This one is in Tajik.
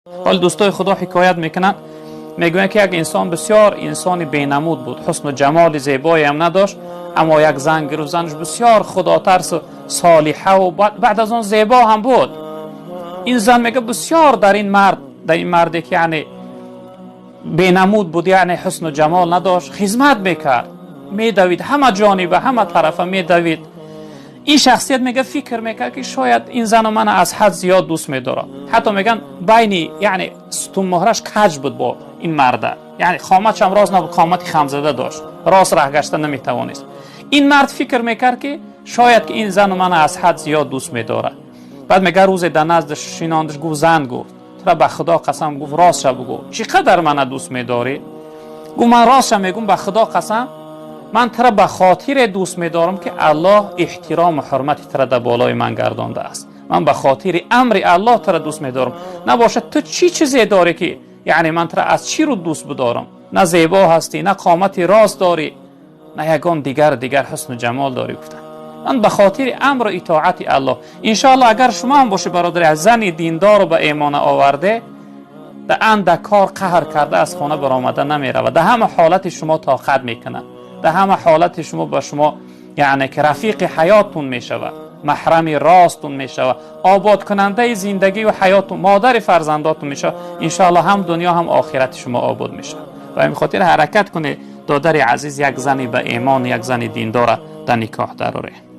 Ҳол дӯстои Худо ҳикоят мекунанд, мегӯянд, ки як инсон бисёр инсони бенамуд буд, ҳусну ҷамоли зебоеам надошт, аммо як зан гирифт. Занаш бисёр худотарсу солиҳаву баъд аз он зебо ҳам буд. Ин зан, мега, бисёр дар ин мард, дар ин марде ки яъне бенамуд буд, яъне ҳусну ҷамол надошт, хизмат мекард, медавид, ҳама ҷониба, ҳама тарафа медавид. Ин шахсият, мега, фикр мекард, ки шояд ин зану мана аз ҳад зиёд дӯст медорад. Ҳатто меган, байни яъне сутунмуҳраш каҷ буд бо ин марда, яъне қоматшам рост набуд, қомати хамзада дошт, рост раҳ гашта наметавонист. Ин мард фикр мекард, ки шояд ки ин зану мана аз ҳад зиёд дӯст медорад. Баъд, мега, рӯзе дар наздаш шинондаш, гуфт: «Зан, — гуфт, — тура ба Худо қасам, — гуфт, — ростша бугӯ, чӣ қадар мана дӯст медорӣ?» Гуфт: «Ман ростша мегӯм, ба Худо қасам, ман тура ба хотире дӯст медорам, ки Аллоҳ эҳтирому ҳурмати тура дар болои ман гардондааст. Ман ба хотири амри Аллоҳ тура дӯст медорам. Набошад, ту чӣ чизе дорӣ, ки яъне ман тура аз чӣ рӯ дӯст бидорам? На зебо ҳастӣ, на қомати рост дорӣ, на ягон дигар ҳусну ҷамол дорӣ.» Гуфтам: «Ман ба хотири амру итоати Аллоҳ.» Иншоаллоҳ, агар шумо ҳам бошед, бародари, аз зани диндору ба эмона оварде, да андак кор қаҳр карда аз хона баромада намеравад, дар ҳама ҳолати шумо тоқат мекунад, дар ҳама ҳолати шумо ба шумо яъне ки рафиқи ҳаёттун мешавад, маҳрами ростун мешавад, ободкунандаи зиндагию ҳаётун, модари фарзандотун мешавад. Иншоаллоҳ, ҳам дунё, ҳам охирати шумо обод мешавад. Ва ин хотир ҳаракат кунед, додари азиз, як зани ба эмон, як зани диндора дар никоҳ дароред.